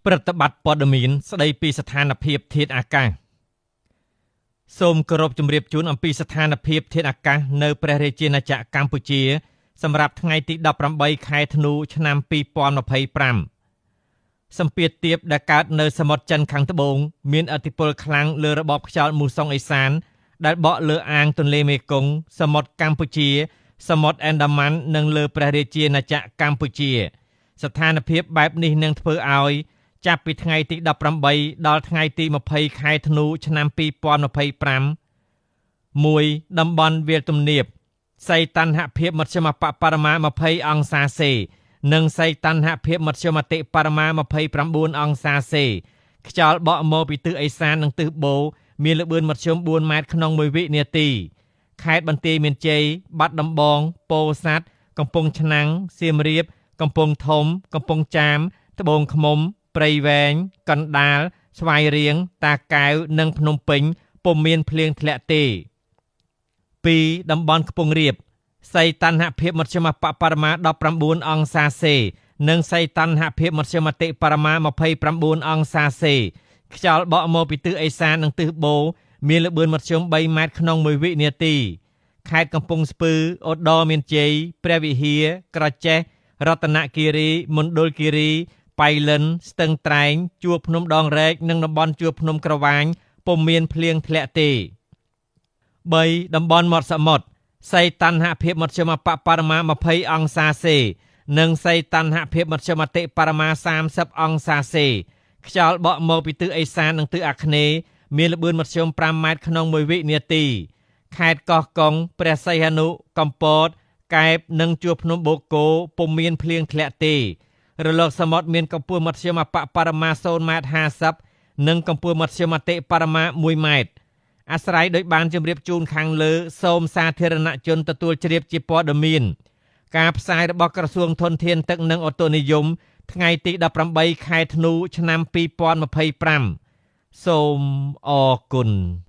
ព្រឹត្តិបត្រព័ត៌មានស្ដីពីស្ថានភាពធាតុអាកាសសូមគោរពជម្រាបជូនអំពីស្ថានភាពធាតុអាកាសនៅព្រះរាជាណាចក្រកម្ពុជាសម្រាប់ថ្ងៃទី18ខែធ្នូឆ្នាំ2025សម្ពាធទាបដែលកើតនៅសមុទ្រចិនខាងត្បូងមានឥទ្ធិពលខ្លាំងលើរបបខ្យល់មូសុងឦសានដែលបក់លើអាងទន្លេមេគង្គសមុទ្រកម្ពុជាសមុទ្រអេនដាម៉ាន់និងលើព្រះរាជាណាចក្រកម្ពុជាស្ថានភាពបែបនេះនឹងធ្វើឲ្យចាប់ពីថ្ងៃទី18ដល់ថ្ងៃទី20ខែធ្នូឆ្នាំ2025 1តំបន់វាលទំនាបសីតុណ្ហភាពមធ្យមបរមា20អង្សាសេនិងសីតុណ្ហភាពមធ្យមតិបរមា29អង្សាសេខ្យល់បក់មកពីទិសឦសាននិងទិសបូរមានល្បឿនមធ្យម4ម៉ែត្រក្នុង1វិនាទីខេត្តបន្ទាយមានជ័យបាត់ដំបងពោធិ៍សាត់កំពង់ឆ្នាំងសៀមរាបកំពង់ធំកំពង់ចាមត្បូងឃ្មុំព្រៃវែងកណ្ដាលស្វាយរៀងតាកែវនិងភ្នំពេញពុំមានភ្លៀងធ្លាក់ទេ2តំបន់ខ្ពង់រាបសីតុណ្ហភាពមធ្យមបរមា19អង្សាសេនិងសីតុណ្ហភាពមធ្យមតិបរមា29អង្សាសេខ្យល់បក់មកពីទិសឦសាននិងទិសបូរមានល្បឿនមធ្យម3ម៉ែត្រក្នុង1វិនាទីខេត្តកំពង់ស្ពឺឧត្តរមានជ័យព្រះវិហារក្រចេះរតនគិរីមណ្ឌលគិរីបៃលិនស្ទឹងត្រែងជួរភ្នំដងរែកនិងតំបន់ជួរភ្នំក្រវាញពុំមានភ្លៀងធ្លាក់ទេ3តំបន់មាត់សមុទ្រសីតុណ្ហភាពមធ្យមបរមា20អង្សាសេនិងសីតុណ្ហភាពមធ្យមតិបរមា30អង្សាសេខ្យល់បក់មកពីទិសឦសាននិងទិសអាគ្នេយ៍មានល្បឿនមធ្យម5ម៉ែត្រក្នុង1វិនាទីខេត្តកោះកុងព្រះសីហនុកំពតកែបនិងជួរភ្នំបូកគោពុំមានភ្លៀងធ្លាក់ទេរលកសមុទ្រមានកម្ពស់មធ្យមបរមា0.50ម៉ែត្រនិងកម្ពស់មធ្យមតិបរមា1ម៉ែត្រអាស្រ័យដោយបានជម្រាបជូនខាងលើសូមសាធារណជនទទួលជ្រាបជាព័ត៌មានការផ្សាយរបស់ក្រសួងធនធានទឹកនិងអូតូនិយមថ្ងៃទី18ខែធ្នូឆ្នាំ2025សូមអរគុណ។